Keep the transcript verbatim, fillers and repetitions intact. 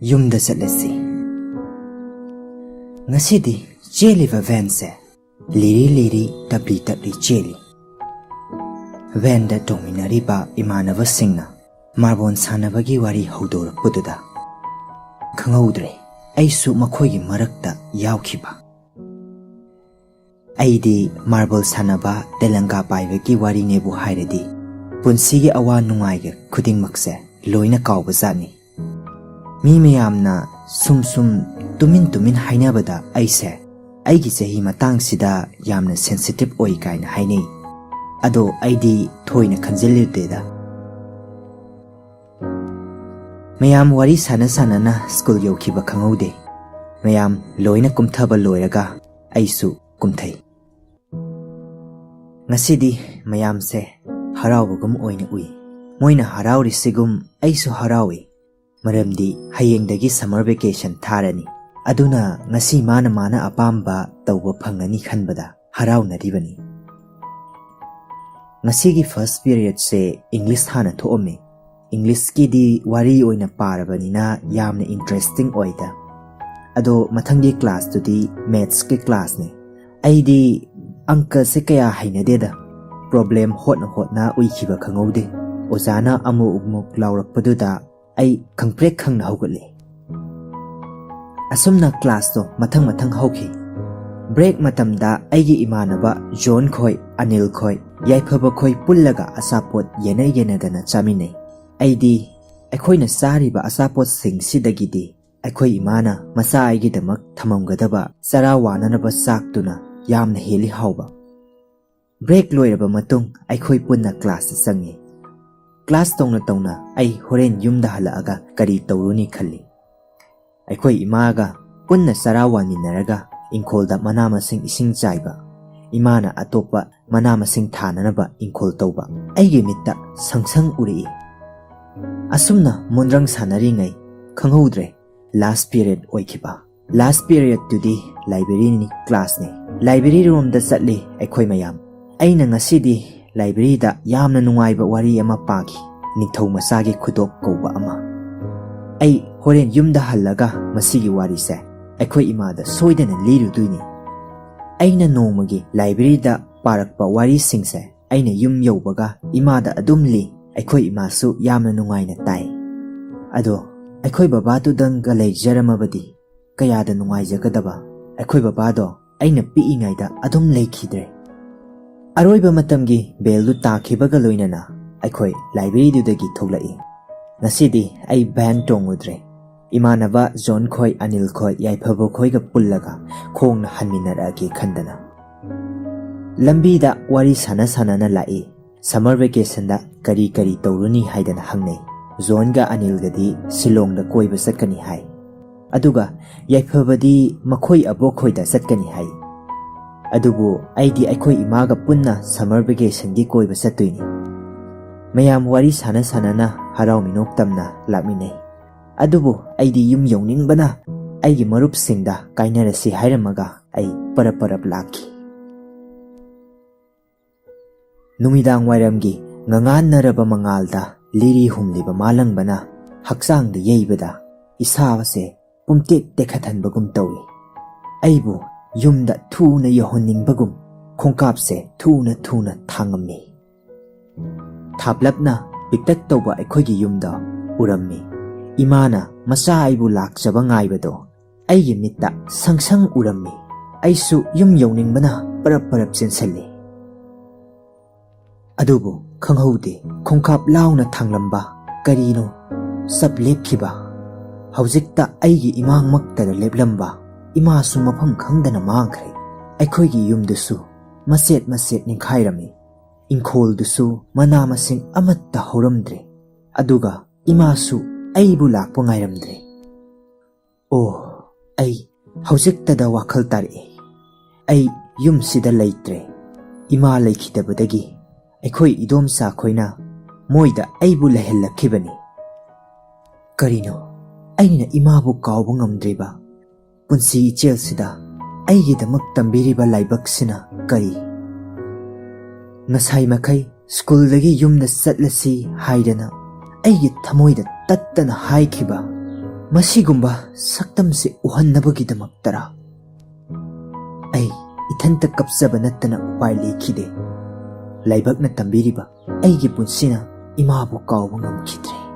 ꯌꯨꯝꯗ ꯆꯠꯂꯁꯤ꯫ ꯉꯁꯤꯗꯤ ꯆꯦꯜꯂꯤꯕ ꯚꯦꯟꯁꯦ ꯂꯤꯔꯤ ꯂꯤꯔꯤ ꯇꯞꯂꯤ ꯇꯞꯂꯤ ꯆꯦꯜꯂꯤ꯫ ꯚꯦꯟꯗ ꯇꯣꯡꯃꯤꯟꯅꯔꯤꯕ ꯏꯃꯥꯟꯅꯕꯁꯤꯡꯅ ꯃꯥꯔꯕꯣꯜ ꯁꯥꯟꯅꯕꯒꯤ ꯋꯥꯔꯤ ꯍꯧꯗꯣꯔꯛꯄꯗꯨꯗ ꯈꯪꯍꯧꯗ꯭ꯔꯦ, ꯑꯩꯁꯨ ꯃꯈꯣꯏꯒꯤ ꯃꯔꯛꯇ ꯌꯥꯎꯈꯤꯕ꯫ ꯑꯩꯗꯤ ꯃꯥꯔꯕꯣꯜ ꯁꯥꯟꯅꯕ, ꯇꯦꯂꯪꯒꯥ ꯄꯥꯏꯕꯒꯤ ꯋꯥꯔꯤꯅꯦꯕꯨ ꯍꯥꯏꯔꯗꯤ ꯄꯨꯟꯁꯤꯒꯤ ꯑꯋꯥ ꯅꯨꯡꯉꯥꯏꯒ ꯈꯨꯗꯤꯡꯃꯛꯁꯦ ꯂꯣꯏꯅ ꯀꯥꯎꯕꯖꯥꯠꯅꯤ꯫ ꯃꯤ ꯃꯌꯥꯝꯅ ꯁꯨꯝ ꯁꯨꯝ ꯇꯨꯃꯤꯟ ꯇꯨꯃꯤꯟ ꯍꯥꯏꯅꯕꯗ ꯑꯩꯁꯦ ꯑꯩꯒꯤ ꯆꯍꯤ ꯃꯇꯥꯡꯁꯤꯗ ꯌꯥꯝꯅ ꯁꯦꯟꯁꯤꯇꯤꯚ ꯑꯣꯏ ꯀꯥꯏꯅ ꯍꯥꯏꯅꯩ꯫ ꯑꯗꯣ ꯑꯩꯗꯤ ꯊꯣꯏꯅ ꯈꯟꯖꯤꯜꯂꯨꯗꯦꯗ꯫ ꯃꯌꯥꯝ ꯋꯥꯔꯤ ꯁꯥꯟꯅ ꯁꯥꯟꯅꯅ ꯁ꯭ꯀꯨꯜ ꯌꯧꯈꯤꯕ ꯈꯪꯍꯧꯗꯦ꯫ ꯃꯌꯥꯝ ꯂꯣꯏꯅ ꯀꯨꯝꯊꯕ ꯂꯣꯏꯔꯒ ꯑꯩꯁꯨ ꯀꯨꯝꯊꯩ꯫ ꯉꯁꯤꯗꯤ ꯃꯌꯥꯝꯁꯦ ꯍꯔꯥꯎꯕꯒꯨꯝ ꯑꯣꯏꯅ ꯎꯏ꯫ ꯃꯣꯏꯅ ꯍꯔꯥꯎꯔꯤꯁꯤꯒꯨꯝ ꯑꯩꯁꯨ ꯍꯔꯥꯎꯏ, ꯃꯔꯝꯗꯤ ꯍꯌꯦꯡꯗꯒꯤ ꯁꯝꯃꯔ ꯚꯦꯀꯦꯁꯟ ꯊꯥꯔꯅꯤ꯫ ꯑꯗꯨꯅ ꯉꯁꯤ ꯃꯥꯅ ꯃꯥꯅ ꯑꯄꯥꯝꯕ ꯇꯧꯕ ꯐꯪꯒꯅꯤ ꯈꯟꯕꯗ ꯍꯔꯥꯎꯅꯔꯤꯕꯅꯤ꯫ ꯉꯁꯤꯒꯤ ꯐꯥꯔꯁ ꯄꯤꯔꯤꯌꯠꯁꯦ ꯏꯪꯂꯤꯁ ꯍꯥꯟꯅ ꯊꯣꯛꯑꯝꯃꯤ꯫ ꯏꯪꯂꯤꯁꯀꯤꯗꯤ ꯋꯥꯔꯤ ꯑꯣꯏꯅ ꯄꯥꯔꯕꯅꯤꯅ ꯌꯥꯝꯅ ꯏꯟꯇꯔꯦꯁꯇꯤꯡ ꯑꯣꯏꯗ꯫ ꯑꯗꯣ ꯃꯊꯪꯒꯤ ꯀ꯭ꯂꯥꯁꯇꯨꯗꯤ ꯃꯦꯠꯁꯀꯤ ꯀ꯭ꯂꯥꯁꯅꯤ꯫ ꯑꯩꯗꯤ ꯑꯪꯀꯁꯦ ꯀꯌꯥ ꯍꯩꯅꯗꯦꯗ꯫ ꯄ꯭ꯔꯣꯕ꯭ꯂꯦꯝ ꯍꯣꯠꯅ ꯍꯣꯠꯅ ꯎꯏꯈꯤꯕ ꯈꯪꯍꯧꯗꯦ꯫ ꯑꯣꯖꯥꯅ ꯑꯃꯨꯛ ꯑꯃꯨꯛ ꯂꯥꯎꯔꯛꯄꯗꯨꯗ ꯑꯩ ꯈꯪꯄ꯭ꯔꯦꯛ ꯈꯪꯅ ꯍꯧꯒꯠꯂꯦ꯫ ꯑꯁꯨꯝꯅ ꯀ꯭ꯂꯥꯁꯇꯣ ꯃꯊꯪ ꯃꯊꯪ ꯍꯧꯈꯤ꯫ ꯕ꯭ꯔꯦꯛ ꯃꯇꯝꯗ ꯑꯩꯒꯤ ꯏꯃꯥꯟꯅꯕ ꯖꯣꯟ ꯈꯣꯏ, ꯑꯅꯤꯜ ꯈꯣꯏ, ꯌꯥꯏꯐꯕ ꯈꯣꯏ ꯄꯨꯜꯂꯒ ꯑꯆꯥꯄꯣꯠ ꯌꯦꯟꯅ ꯌꯦꯟꯅꯗꯅ ꯆꯥꯃꯤꯟꯅꯩ꯫ ꯑꯩꯗꯤ ꯑꯩꯈꯣꯏꯅ ꯆꯥꯔꯤꯕ ꯑꯆꯥꯄꯣꯠꯁꯤꯡꯁꯤꯗꯒꯤꯗꯤ ꯑꯩꯈꯣꯏ ꯏꯃꯥꯅ ꯃꯆꯥ ꯑꯩꯒꯤꯗꯃꯛ ꯊꯝꯃꯝꯒꯗꯕ ꯆꯔꯥ ꯋꯥꯅꯅꯕ ꯆꯥꯛꯇꯨꯅ ꯌꯥꯝꯅ ꯍꯦꯜꯂꯤ ꯍꯥꯎꯕ꯫ ꯕ꯭ꯔꯦꯛ ꯂꯣꯏꯔꯕ ꯃꯇꯨꯡ ꯑꯩꯈꯣꯏ ꯄꯨꯟꯅ ꯀ꯭ꯂꯥꯁꯇ ꯆꯪꯉꯤ꯫ ꯀ꯭ꯂꯥꯁ ꯇꯧꯅ ꯇꯧꯅ ꯑꯩ ꯍꯣꯔꯦꯟ ꯌꯨꯝꯗ ꯍꯜꯂꯛꯑꯒ ꯀꯔꯤ ꯇꯧꯔꯨꯅꯤ ꯈꯜꯂꯤ꯫ ꯑꯩꯈꯣꯏ ꯏꯃꯥꯒ ꯄꯨꯟꯅ ꯆꯔꯥ ꯋꯥꯟꯃꯤꯟꯅꯔꯒ ꯏꯪꯈꯣꯜꯗ ꯃꯅꯥ ꯃꯁꯤꯡ ꯏꯁꯤꯡ ꯆꯥꯏꯕ, ꯏꯃꯥꯅ ꯑꯇꯣꯞꯄ ꯃꯅꯥ ꯃꯁꯤꯡ ꯊꯥꯅꯅꯕ ꯏꯪꯈꯣꯜ ꯇꯧꯕ ꯑꯩꯒꯤ ꯃꯤꯠꯇ ꯁꯪ ꯁꯪ ꯎꯔꯛꯏ꯫ ꯑꯁꯨꯝꯅ ꯃꯣꯟꯗ꯭ꯔꯪ ꯁꯥꯟꯅꯔꯤꯉꯩ ꯈꯪꯍꯧꯗ꯭ꯔꯦ ꯂꯥꯁ ꯄꯤꯔꯤꯌꯠ ꯑꯣꯏꯈꯤꯕ꯫ ꯂꯥꯁ ꯄꯤꯔꯤꯌꯠꯇꯨꯗꯤ ꯂꯥꯏꯕ꯭ꯔꯦꯔꯤꯅꯤ, ꯀ꯭ꯂꯥꯁꯅꯤ꯫ ꯂꯥꯏꯕ꯭ꯔꯦꯔꯤ ꯔꯣꯝꯗ ꯆꯠꯂꯤ ꯑꯩꯈꯣꯏ ꯃꯌꯥꯝ꯫ ꯑꯩꯅ ꯉꯁꯤꯗꯤ ꯂꯥꯏꯕ꯭ꯔꯦꯔꯤꯗ ꯌꯥꯝꯅ ꯅꯨꯡꯉꯥꯏꯕ ꯋꯥꯔꯤ ꯑꯃ ꯄꯥꯈꯤ, ꯅꯤꯡꯊꯧ ꯃꯆꯥꯒꯤ ꯈꯨꯗꯣꯞ ꯀꯧꯕ ꯑꯃ꯫ ꯑꯩ ꯍꯣꯔꯦꯟ ꯌꯨꯝꯗ ꯍꯜꯂꯒ ꯃꯁꯤꯒꯤ ꯋꯥꯔꯤꯁꯦ ꯑꯩꯈꯣꯏ ꯏꯃꯥꯗ ꯁꯣꯏꯗꯅ ꯂꯤꯔꯨꯗꯣꯏꯅꯤ꯫ ꯑꯩꯅ ꯅꯣꯡꯃꯒꯤ ꯂꯥꯏꯕ꯭ꯔꯦꯔꯤꯗ ꯄꯥꯔꯛꯄ ꯋꯥꯔꯤꯁꯤꯡꯁꯦ ꯑꯩꯅ ꯌꯨꯝ ꯌꯧꯕꯒ ꯏꯃꯥꯗ ꯑꯗꯨꯝ ꯂꯤ꯫ ꯑꯩꯈꯣꯏ ꯏꯃꯥꯁꯨ ꯌꯥꯝꯅ ꯅꯨꯡꯉꯥꯏꯅ ꯇꯥꯏ꯫ ꯑꯗꯣ ꯑꯩꯈꯣꯏ ꯕꯕꯥꯗꯨꯗꯪꯒ ꯂꯩꯖꯔꯝꯃꯕꯗꯤ ꯀꯌꯥꯗ ꯅꯨꯡꯉꯥꯏꯖꯒꯗꯕ꯫ ꯑꯩꯈꯣꯏ ꯕꯕꯥꯗꯣ ꯑꯩꯅ ꯄꯤꯛꯏꯉꯩꯗ ꯑꯗꯨꯝ ꯂꯩꯈꯤꯗ꯭ꯔꯦ꯫ ꯑꯔꯣꯏꯕ ꯃꯇꯝꯒꯤ ꯕꯦꯜꯗꯨ ꯇꯥꯈꯤꯕꯒ ꯂꯣꯏꯅꯅ ꯑꯩꯈꯣꯏ ꯂꯥꯏꯕ꯭ꯔꯦꯔꯤꯗꯨꯗꯒꯤ ꯊꯣꯛꯂꯛꯏ꯫ ꯉꯁꯤꯗꯤ ꯑꯩ ꯚꯦꯟ ꯇꯣꯡꯉꯨꯗ꯭ꯔꯦ꯫ ꯏꯃꯥꯟꯅꯕ ꯖꯣꯟ ꯈꯣꯏ, ꯑꯅꯤꯜ ꯈꯣꯏ, ꯌꯥꯏꯐꯕ ꯈꯣꯏꯒ ꯄꯨꯜꯂꯒ ꯈꯣꯡꯅ ꯍꯟꯃꯤꯟꯅꯔꯛꯑꯒꯦ ꯈꯟꯗꯅ꯫ ꯂꯝꯕꯤꯗ ꯋꯥꯔꯤ ꯁꯥꯟꯅ ꯁꯥꯟꯅꯅ ꯂꯥꯛꯏ꯫ ꯁꯝꯃꯔ ꯚꯦꯀꯦꯁꯟꯗ ꯀꯔꯤ ꯀꯔꯤ ꯇꯧꯔꯨꯅꯤ ꯍꯥꯏꯗꯅ ꯍꯪꯅꯩ꯫ ꯖꯣꯟꯒ ꯑꯅꯤꯜꯒꯗꯤ ꯁꯤꯂꯣꯡꯗ ꯀꯣꯏꯕ ꯆꯠꯀꯅꯤ ꯍꯥꯏ꯫ ꯑꯗꯨꯒ ꯌꯥꯏꯐꯕꯗꯤ ꯃꯈꯣꯏ ꯑꯕꯣꯛ ꯈꯣꯏꯗ ꯆꯠꯀꯅꯤ ꯍꯥꯏ꯫ ꯑꯗꯨꯕꯨ ꯑꯩꯗꯤ ꯑꯩꯈꯣꯏ ꯏꯃꯥꯒ ꯄꯨꯟꯅ ꯁꯝꯃꯔ ꯚꯦꯀꯦꯁꯟꯒꯤ ꯀꯣꯏꯕ ꯆꯠꯇꯣꯏꯅꯤ꯫ ꯃꯌꯥꯝ ꯋꯥꯔꯤ ꯁꯥꯟꯅ ꯁꯥꯟꯅꯅ ꯍꯔꯥꯎ ꯃꯤꯅꯣꯛ ꯇꯝꯅ ꯂꯥꯛꯃꯤꯟꯅꯩ꯫ ꯑꯗꯨꯕꯨ ꯑꯩꯗꯤ ꯌꯨꯝ ꯌꯧꯅꯤꯡꯕꯅ ꯑꯩꯒꯤ ꯃꯔꯨꯞꯁꯤꯡꯗ ꯀꯥꯏꯅꯔꯁꯤ ꯍꯥꯏꯔꯝꯃꯒ ꯑꯩ ꯄꯔꯞ ꯄꯔꯞ ꯂꯥꯛꯈꯤ꯫ ꯅꯨꯃꯤꯗꯥꯡ ꯋꯥꯏꯔꯝꯒꯤ ꯉꯉꯥꯟꯅꯔꯕ ꯃꯉꯥꯜꯗ ꯂꯤꯔꯤ ꯍꯨꯝꯂꯤꯕ ꯃꯥꯂꯪꯕꯅ ꯍꯛꯆꯥꯡꯗ ꯌꯩꯕꯗ ꯏꯁꯥꯁꯦ ꯄꯨꯝꯇꯦꯛ ꯇꯦꯛꯈꯠꯍꯟꯕꯒꯨꯝ ꯇꯧꯏ꯫ ꯑꯩꯕꯨ ꯌꯨꯝꯗ ꯊꯨꯅ ꯌꯧꯍꯟꯅꯤꯡꯕꯒꯨꯝ ꯈꯣꯡꯀꯥꯞꯁꯦ ꯊꯨꯅ ꯊꯨꯅ ꯊꯥꯡꯉꯝꯃꯤ꯫ ꯊꯥꯞꯂꯞꯅ ꯄꯤꯛꯇꯛ ꯇꯧꯕ ꯑꯩꯈꯣꯏꯒꯤ ꯌꯨꯝꯗ ꯎꯔꯝꯃꯤ꯫ ꯏꯃꯥꯅ ꯃꯆꯥ ꯑꯩꯕꯨ ꯂꯥꯛꯆꯕ ꯉꯥꯏꯕꯗꯣ ꯑꯩꯒꯤ ꯃꯤꯠꯇ ꯁꯪ ꯁꯪ ꯎꯔꯝꯃꯤ꯫ ꯑꯩꯁꯨ ꯌꯨꯝ ꯌꯧꯅꯤꯡꯕꯅ ꯄꯔꯞ ꯄꯔꯞ ꯆꯦꯟꯁꯤꯜꯂꯤ꯫ ꯑꯗꯨꯕꯨ ꯈꯪꯍꯧꯗꯦ, ꯈꯣꯡꯀꯥꯞ ꯂꯥꯎꯅ ꯊꯥꯡꯂꯝꯕ ꯀꯔꯤꯅꯣ ꯆꯞ ꯂꯦꯞꯈꯤꯕ꯫ ꯍꯧꯖꯤꯛꯇ ꯑꯩꯒꯤ ꯏꯃꯥꯡꯃꯛꯇꯗ ꯂꯦꯞꯂꯝꯕ ꯏꯃꯥꯁꯨ ꯃꯐꯝ ꯈꯪꯗꯅ ꯃꯥꯡꯈ꯭ꯔꯦ꯫ ꯑꯩꯈꯣꯏꯒꯤ ꯌꯨꯝꯗꯨꯁꯨ ꯃꯆꯦꯠ ꯃꯆꯦꯠ ꯅꯤꯡꯈꯥꯏꯔꯝꯃꯤ꯫ ꯏꯪꯈꯣꯜꯗꯨꯁꯨ ꯃꯅꯥ ꯃꯁꯤꯡ ꯑꯃꯠꯇ ꯍꯧꯔꯝꯗ꯭ꯔꯦ꯫ ꯑꯗꯨꯒ ꯏꯃꯥꯁꯨ ꯑꯩꯕꯨ ꯂꯥꯛꯄ ꯉꯥꯏꯔꯝꯗ꯭ꯔꯦ꯫ ꯑꯣ, ꯑꯩ ꯍꯧꯖꯤꯛꯇꯗ ꯋꯥꯈꯜ ꯇꯥꯔꯛꯏ꯫ ꯑꯩ ꯌꯨꯝꯁꯤꯗ ꯂꯩꯇ꯭ꯔꯦ꯫ ꯏꯃꯥ ꯂꯩꯈꯤꯗꯕꯗꯒꯤ ꯑꯩꯈꯣꯏ ꯏꯗꯣꯝꯆꯥ ꯈꯣꯏꯅ ꯃꯣꯏꯗ ꯑꯩꯕꯨ ꯂꯩꯍꯜꯂꯛꯈꯤꯕꯅꯤ꯫ ꯀꯔꯤꯅꯣ ꯑꯩꯅ ꯏꯃꯥꯕꯨ ꯀꯥꯎꯕ ꯉꯝꯗ꯭ꯔꯤꯕ? ꯄꯨꯟꯁꯤ ꯏꯆꯦꯜꯁꯤꯗ ꯑꯩꯒꯤꯗꯃꯛ ꯇꯝꯕꯤꯔꯤꯕ ꯂꯥꯏꯕꯛꯁꯤꯅ ꯀꯔꯤ? ꯉꯁꯥꯏ ꯃꯈꯩ ꯁ꯭ꯀꯨꯜꯗꯒꯤ ꯌꯨꯝꯗ ꯆꯠꯂꯁꯤ ꯍꯥꯏꯗꯅ ꯑꯩꯒꯤ ꯊꯃꯣꯏꯗ ꯇꯠꯇꯅ ꯍꯥꯏꯈꯤꯕ ꯃꯁꯤꯒꯨꯝꯕ ꯁꯛꯇꯝꯁꯦ ꯎꯍꯟꯅꯕꯒꯤꯗꯃꯛꯇꯔꯥ? ꯑꯩ ꯏꯊꯟꯇ ꯀꯞꯆꯕ ꯅꯠꯇꯅ ꯎꯄꯥꯏ ꯂꯩꯈꯤꯗꯦ꯫ ꯂꯥꯏꯕꯛꯅ ꯇꯝꯕꯤꯔꯤꯕ ꯑꯩꯒꯤ ꯄꯨꯟꯁꯤꯅ ꯏꯃꯥꯕꯨ ꯀꯥꯎꯕ ꯉꯝꯈꯤꯗ꯭ꯔꯦ꯫